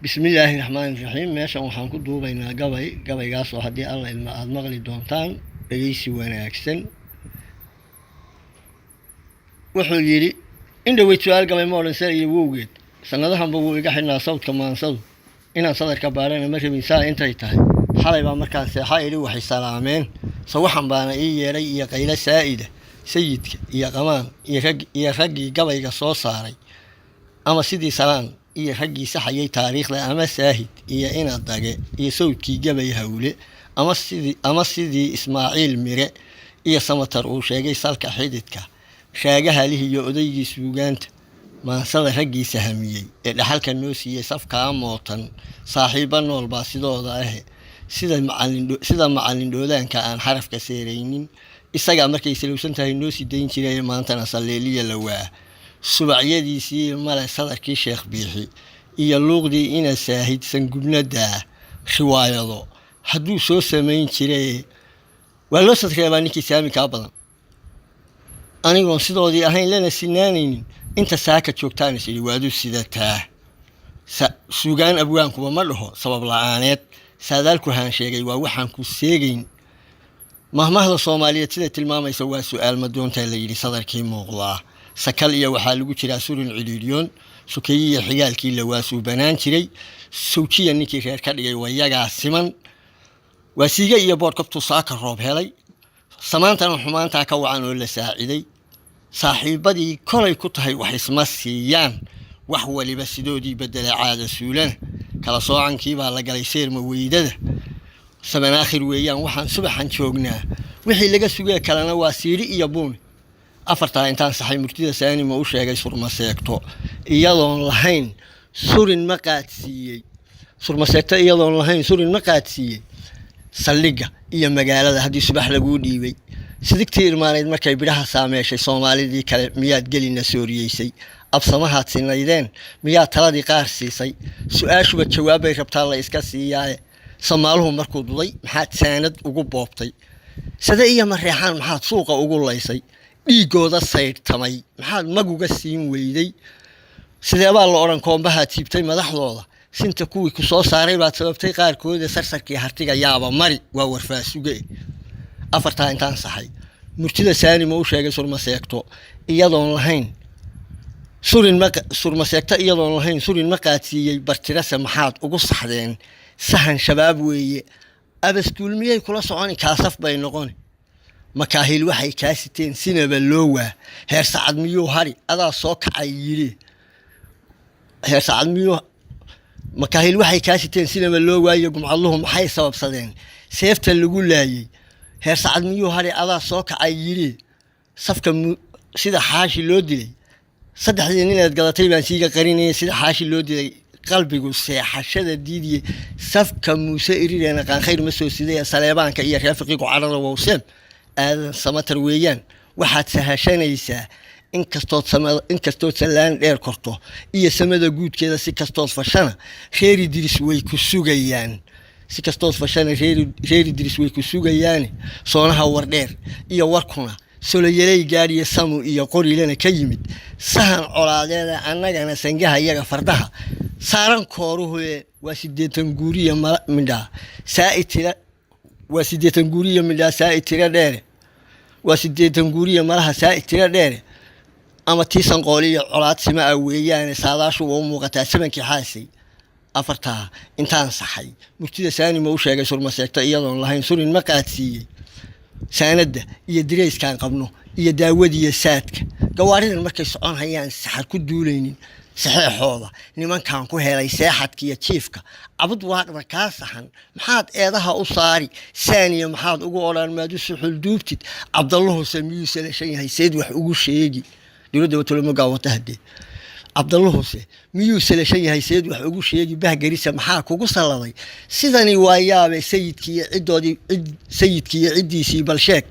Bismillaahi raxmaani raxiim. Meeshan waxaan ku duubaynaa gabay, gabaygaas oo haddii Alla idma aada maqli doontaan. Dhegeysi wanaagsan. Wuxuu yidhi: "Indhoweyd su-aal gabay ma odhan se iyo wowgeed, sanadahanba wuu iga xidhnaa sawdka maansadu, inaan sadarka baarana ma rabin. Saa intay tahay, xalay baa markaan seexa idhi waxay salaameen, sawaxan baana ii yeedhay iyo qaylo saa'ida. Sayidka iyo qamaan iyo rag iyo raggii gabayga soo saaray, ama sidii salaan iyo raggii saxayay taariikhda, ama saahid iyo ina dage iyo sawdkii gabay hawle, ama sidii Ismaaciil Mire iyo Samatar uu sheegay salka xididka raagaha lih iyo odaygii suugaanta maansada raggii sahamiyey ee dhaxalka noo siiyey, safkaa mootan saaxiibba nool baa sidooda ahe, sida macallin dhoodaanka aan xarafka seeraynin, isagaa markay salowsan tahay noo sii dayn jiray, maantana salleeliya lawaa subacyadiisii male sadarkii Sheekh Biixi iyo luuqdii ina Saahid sangubnadaa riwaayado hadduu soo samayn jiray, waa loo sadreebaa ninkii saami kaa badan. Anigoon sidoodii ahayn lana sinaanaynin, inta saaka joogtaan is idhi waadu sidataa. Suugaan abwaankuba ma dhaho sabab la-aaneed, saadaalku haan sheegay waa waxaan ku seegayn. Mahmahda Soomaaliyeed sida tilmaamaysa waa su-aal madoontaa la yidhi sadarkii muuqdaa. Sakal iyo waxaa lagu jiraa surin cidhiidhyoon, sukeeyiyo xigaalkii lawaasuu banaan jiray, sawjiya ninkii reer ka dhigay wayagaa siman, waa siiga iyo boodhkabtuu saaka roob helay, samaantana xumaantaa ka wacan oo la saaciday. Saaxiibbadii kolay ku tahay wax isma siiyaan, wax waliba sidoodii bedela caada suulana, kala soocankii baa la galay seerma weydada, sabanaakhir weeyaan waxaan subaxan joognaa, wixii laga sugee kalena waa siidhi iyo buuni. Afartaa intaan saxay, murtida saanima u sheegay surmaseegto iyadoon lahayn surin ma qaadsiiyey? Surmaseegto iyadoon lahayn surin ma qaadsiiyey saldhigga iyo magaalada haddii subax laguu dhiibay? Sidigtii irmaanayd markay bidhaha saameeshay, Soomaalidii kale miyaad gelina sooriyeysay? Absamahaad sinaydeen miyaad taladii qaar siisay? Su-aashuba jawaabbay rabtaa la iska siiyaaye, Samaaluhu markuu duday maxaad saanad ugu boobtay? Sade iyo Mareexaan maxaad suuqa ugu laysay? Dhiiggooda saydhtamay maxaad maguga siin weyday? Sideebaa la odhan koombahaad siibtay madaxdooda? Sinta kuwii ku soo saaray baad sababtay qaarkooda, sarsarkii hartiga yaaba mari waa warfaasuge. Afartaa intaan saxay, murtida saanima u sheegay surmaseegto iyadoon lahayn surin ma surmaseegto iyadoon lahayn surin ma qaadsiiyey? Bartirase maxaad ugu saxdeen? Sahan shabaab weeye, abaskuul miyay kula soconi? Kaasaf bay noqoni. Makaahil waxay kaa siteen sinaba loo waa. Heer Sacad miyuu hari adaa soo kacay yidhi? Heer Sacad miyuu makaahil waxay kaa siteen sinaba loo waayo? Gumcadluhu maxay sababsadeen seefta lagu laayey? Heer Sacad miyuu hari adaa soo kacay yidhi? Safka sida Xaashi loo dilay, saddexdii ninaad gadatay baan siiga qarinaya, sida Xaashi loo dilay qalbigu seexashada diidiye. Safka Muuse irireena qaankhayr ma soo sidaya, Saleebaanka iyo Reefiqiigu carada wowseem Aadan Samatar weeyaan waxaad sahashanaysaa. Inkastood sallaan dheer korto iyo samada guudkeeda, si kastood fashana reeri Diris way ku sugayaan, si kastood fashana reeri Diris way ku sugayaane. Soonaha Wardheer iyo warkuna soloyaley gaadhiyo samu iyo qorilena ka yimid sahan colaadeeda, annagana sangaha iyaga fardaha saaran kooruhuye, waa 80 guuriya midhaa saaitira, waa 80 guuriya midhaa saa'id tira dheere, waa 80 guuriya malaha saa'id tira dheere, ama tii sanqooliyo colaad sima ah weeyaane, saadaashu waa u muuqataa samankii xaasay. Afartaa intaan saxay, murtida saanima u sheegay surmaseegto iyadoon lahayn surin ma qaadsiiyey? Saanadda iyo dirayskaan qabno iyo daawadiiyo saadka gawaaridan markay socon hayaan saxar ku duulaynin, saxeexooda nimankan ku helay seexadka iyo jiifka cabud waaqda kaa saxan, maxaad eedaha u saari? Saaniya maxaad ugu odhan? Maad u suxul duubtid? Cabdalluhuse miyuu salashan yahay? Seed wax ugu sheegi dowladda watolomogaa wata haddee. Cabdalluhuse miyuu salashan yahay? Seed wax ugu sheegi? Bahgarisa maxaa kugu salladay? Sidani waa yaabe. Sayidkiiyo ciddoodii cid, sayidkiiyo ciddiisii bal sheeg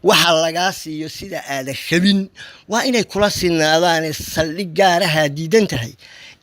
waxa lagaa siiyo. Sida aada rabin waa inay kula sinaadaane, saldhig gaarahaa diidan tahay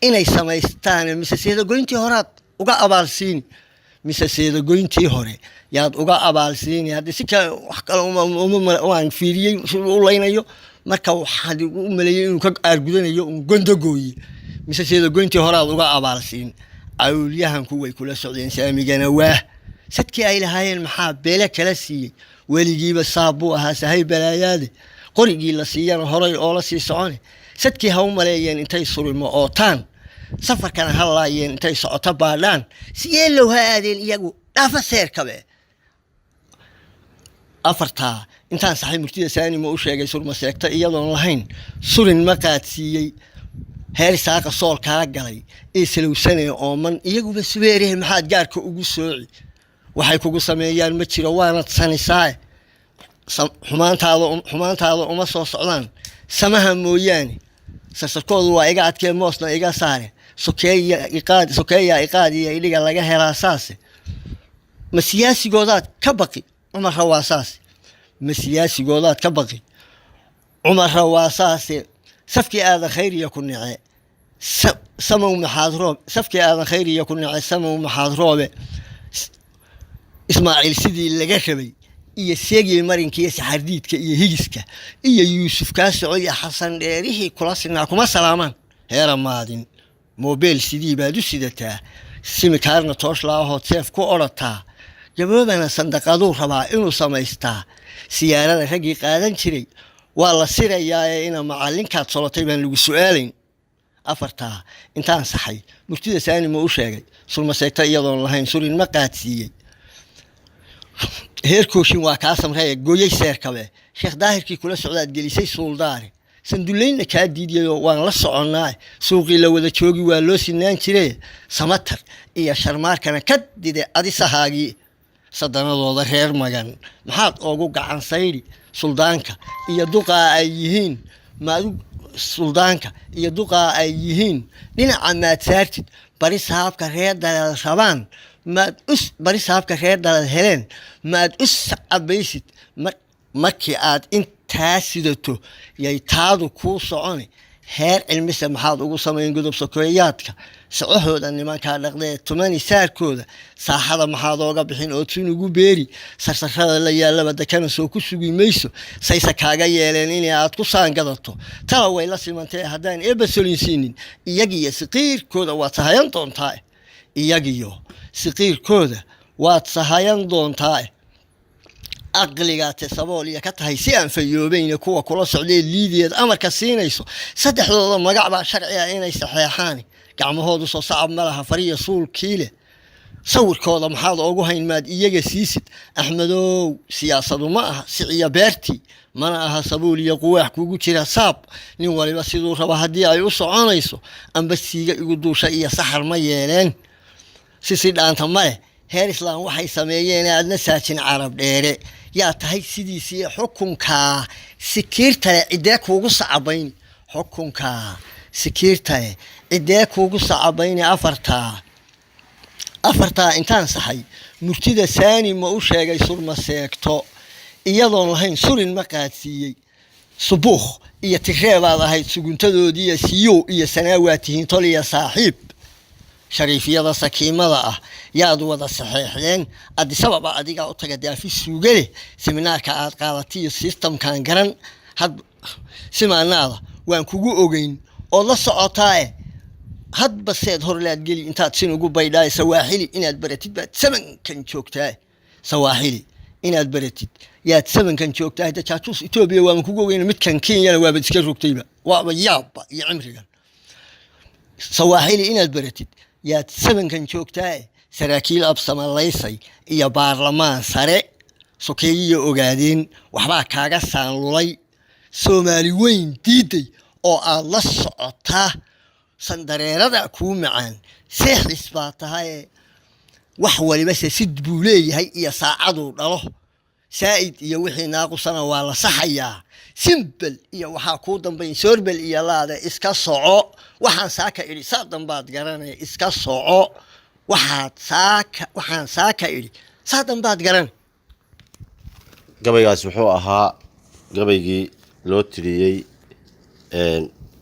inay samaystaane, mise seedagoyntii horaad uga abaalsiini? Mise seedagoyntii hore yaad uga abaalsiini? Haddii si kale wax kale waan fiiriyey siduu u laynayo, marka waxaan u maleeyey inuu ka aargudanayo un gondogooye. Mise seedagoyntii horaad uga abaalsiin? Cawlyahanku way kula socdeen saamigana waah. Sadkii ay lahaayeen maxaa beele kala siiyey? Weligiiba saab buu ahaa sahay balaayaade, qorigii la siiyana horay oola sii socone. Sadkii ha u maleeyeen intay surimo ootaan, safarkana ha laayeen intay socoto baadhaan, siyeelow ha aadeen iyagu dhaafa seerkabe. Afartaa intaan saxay, murtida saanima u sheegay, surma seegta iyadoon lahayn, surin ma qaadsiiyey. Heer saaqa sool kaa galay ee salowsanee ooman, iyaguba subeerehe, maxaad gaarka ugu sooci? Waxay kugu sameeyaan ma jiro, waanad sanisaae. Xumaantaada uma soo socdaan samaha mooyaane. Sarsarkoodu waa iga adkee, moosna iga saare. Sokeeya iqaad, sokeeya iqaad iyo idhiga laga helaa saase. Ma siyaasigoodaad ka baqi, Cumarra waa saase? Ma siyaasigoodaad ka baqi, Cumarra waa saase? Safkii aadan khayriya ku nece samow maxaad roob, safkii aadan khayriya ku nece samow maxaad roobe. Ismaaciil sidii laga rabay iyo seegii marinkiiyo saxardiidka iyo higiska iyo Yuusuf kaa socday iyo Xasan Dheerihii kula sinaa kuma salaamaan. Heera maadin mobeel sidii baad u sidataa, simikaarna toosh laahood seef ku odhataa, gaboobana sandaqaduu rabaa inuu samaystaa. Siyaarada raggii qaadan jiray waa la sirayaa ee ina macalinkaad solatay baan lagu su-aalayn. Afartaa intaan saxay, murtida saanima u sheegay, sulma seegta iyadoon lahayn, surin ma qaadsiiyey. Heer kooshin waa kaa samreeya gooyey seerkabe. Sheekh Daahirkii kula socdaad gelisay suuldaare, sandullaynna kaa diidyayo waan la soconnaa. Suuqii la wada joogi waa loo sinaan jire, Samatar iyo Sharmaarkana ka dide adisahaagii. Sadanadooda reer magan maxaad oogu gacan saydhi? Suldaanka iyo duqaa ay yihiin maad, suldaanka iyo duqaa ay yihiin dhinaca maad saartid? Bari saabka reer daleel rabaan maad us, bari saabka reer daleel heleen maad u sacabaysid? Markii aad intaa sidato yay taadu kuu soconi. Heer cilmise maxaad ugu samayn godob sokeeyaadka? Socahooda nimankaa dhaqdee tumani saarkooda, saaxada maxaad ooga bixin ood sun ugu beeri? Sarsarada la yaallaba dakana soo ku sugi mayso. Sayse kaaga yeeleen inay aad ku saangadato? Tala way la simantee haddaan eebba solinsiinin, iyagiyo siqiirkooda waad sahayan doontaa, iyagiyo siqiirkooda waad sahayan doontaa. Aqligaate sabool iyo ka tahay si aan fayoobayna. Kuwa kula socdee liidiyeed amarka siinayso, saddexdooda magac baa sharci ah inay saxeexaan. Gacmahoodu soo sacab ma laha fariya suulkii leh. Sawirkooda maxaad oogu hayn maad iyaga siisid? Axmedow, siyaasadu ma aha siciya beertii, mana aha sabuul iyo quwaax kugu jira saab. Nin waliba siduu raba haddii ay u soconayso, amba siiga igu duusha iyo saxar ma yeeleen. Sisi dhaanta ma leh heer Islaam waxay sameeyeen. Aadna saajin Carab Dheere yaa tahay sidiisii. Xukunkaa sikiirtale ciddee kuugu sacabayni? Xukunkaa sikiirtale ciddee kuugu sacabayni? Afartaa intaan saxay, murtida saani ma u sheegay, surma seegto iyadoon lahayn, surin ma qaadsiiyey. Subuukh iyo tiree baad ahayd suguntadoodiiyo siyow iyo sanaa waa tihiin tol iyo saaxiib. Shariifyada sakiimada ah yaad wada saxeexdeen. Adisababa adigaa u taga daafi suuga leh. Seminaarka aad qaadatiyo systemkan garan had simaanaada waan kugu ogeyn ood la socotaae. Hadba seed horlaad geli intaad sin ugu baydhaay. Sawaaxili inaad baratid baad samankan joogtaa, sawaaxili inaad baratid yaad samankan joogtaa. Hadda jaajuus Etoobiya waan kugu ogeyn, midkan Kenyana waabad iska rogtayba, waaba yaabba iyo cimrigan. Sawaaxili inaad baratid yaad samankan joogtaa. Saraakiil absamalaysay iyo baarlamaan sare sokeeyiya ogaadeen waxbaa kaaga saanlulay. Soomaali weyn diiday oo aad la socotaa, sandareerada kuu macaan seexis baa tahaye. Wax waliba se sid buu leeyahay iyo saacaduu dhalo. Saa'id iyo wixii naaqusana waa la saxayaa. Simbel iyo waxaa kuu dambayn soorbel iyo laade. Iska soco, waxaan saaka idhi saa dambaad garanaya. Iska soco, waxaad saaka, waxaan saaka idhi saa dambaad garan. Gabaygaas wuxuu ahaa gabaygii loo tiriyey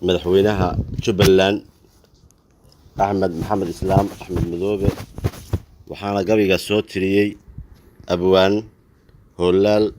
madaxweynaha Jubbaland, Axmed Maxamed Islaam, Axmed Madoobe. Waxaana gabaygaas soo tiriyey abwaan Hoolaal.